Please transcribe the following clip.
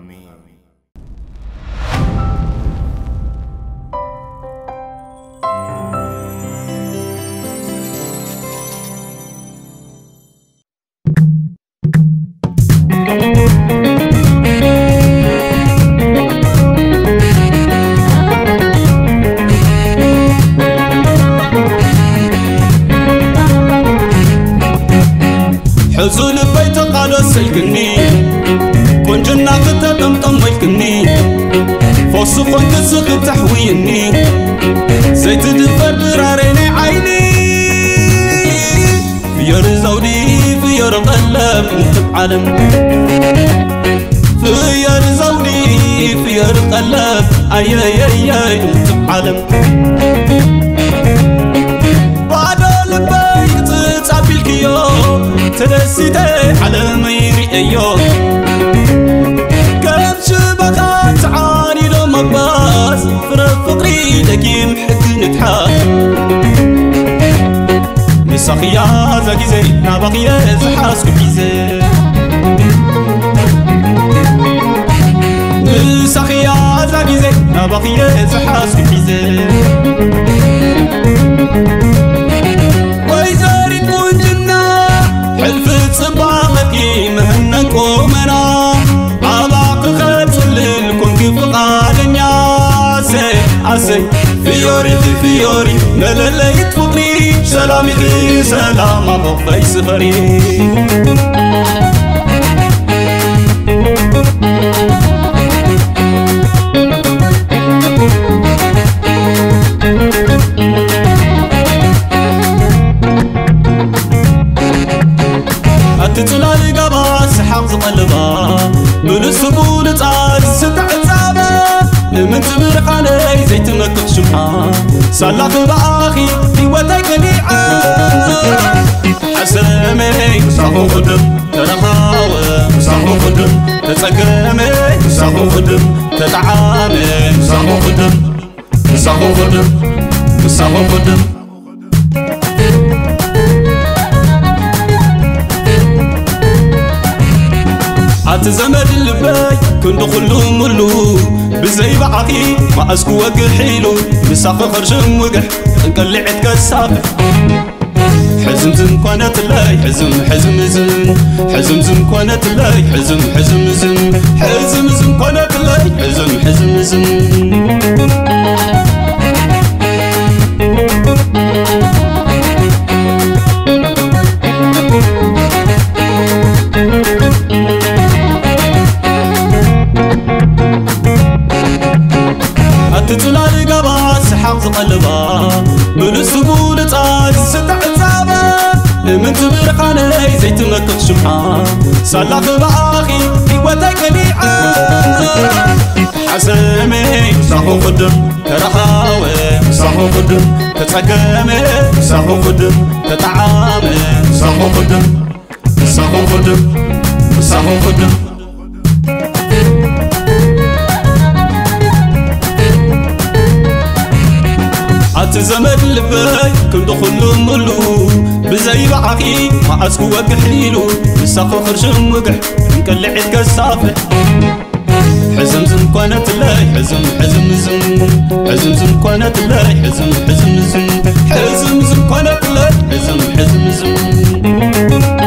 ኣሜን። ሕጹ ልበይ ተቓለሰልክኒ፣ ቁንጅና ክተጠምጠም ወልክኒ፣ ፈውሲ ኾንኪ ስኺ ተሕውይኒ፣ ዘይትድፈር ድራረይ ናይ ዓይኒ። ፍዮሪ ዘውዲ፣ ፍዮሪ ቀለም፣ ንትብ ዓለም። ፍዮሪ ዘውዲ፣ ፍዮሪ ቀለም፣ ኣየየየይ፣ ንትብ ዓለም። ባዶ ልበይ ጽጽ ኣቢልክዮ፣ ተደሲተ ዓለመይ ርእዮ። ከም ሽባኻ ተዓኒዶ መባስ፣ ፍረ ፍቕሪ ደጊም ሕጊ ንትሓት። ንሳኽያ እዛ ግዜ ናባኽየ ዝሓዝኩ ሒዘ። ንሳኽያ እዛ ግዜ ናባኽየ ዝሓዝኩ ሒዘ። ወይዘሪት ቁንጅና፣ ሕልፊ ጽባቐኪ ምህነን ቁመና፣ ኣባኺ ኸጽልል ኮንኪ ፍቓደኛ። ኣሰይ፣ ኣሰይ፣ ፍዮሪኺ ፍዮሪ፣ መለለይት ፍቕሪ፣ ሰላም ኢኺ ሰላም፣ ኣብ ሕቑፈይ ስፈሪ። ኣቲ ጽላል ጋባ ሰሓቕ ዝቐልባ፣ ብልሱ ብሉጻ ዝስተዕጻበ፣ እምንቲ ብርሃነይ ዘይትመክኽ ሽምዓ፣ ሳላ ክብኣኺ ህይወተይ ቀሊዓ። ሓሰመይ ምሳኹ ኹድም፣ ተረኻወ ምሳኹ ኹድም፣ ተጸገመ ምሳኹ ኹድም፣ ተጠዓመ ምሳኹ ኹድም፣ ምሳኹ ኹድም፣ ምሳኹ ኹድም። ኣቲ ዘመድ ልበይ ክንዲ ኩሉ ሙሉ፣ ብዘይ ብኣኺ መኣስ ክወግሕ ኢሉ፣ ምሳኺ ኸርሽም ውግሕ እንቀልዕት ከሳብ። ሕዝምዝም ኮነትለይ ሕዝም ሕዝምዝም፣ ሕዝምዝም ኮነትለይ ሕዝም ሕዝምዝም፣ ሕዝምዝም ኮነትለይ ሕዝም ሕዝምዝም። ኣቲ ጽላል ጋባ ሰሓቕ ዝቐልባ፣ ብልሱ ብሉጻ ዝስተዕጻባ፣ እምንቲ ብርሃነይ ዘይትመክኽ ሽምዓ፣ ሳላ ክብኣኺ ህይወተይ ቀሊዓ። ሓሰመይ ምሳኹ ኹድም፣ ተረኻወ ምሳኹ ኹድም፣ ተጸገመ ምሳኹ ኹድም፣ ተጠዓመ ምሳኹ ኹድም፣ ምሳኹ ኹድም፣ ምሳኹ ኹድም። ኣቲ ዘመድ ልበይ ክንዲ ኩሉ ሙሉ፣ ብዘይ ብኣኺ መኣስ ክወግሕ ኢሉ፣ ምሳኺ ኽርሽም ውግሕ እንቀልዕት ከሳፍሕ። ሕዝምዝም ኮነትለይ ሕዝም ሕዝምዝም፣ ሕዝምዝም ኮነትለይ ሕዝም ሕዝምዝም፣ ሕዝምዝም ኮነትለይ ሕዝም ሕዝምዝም።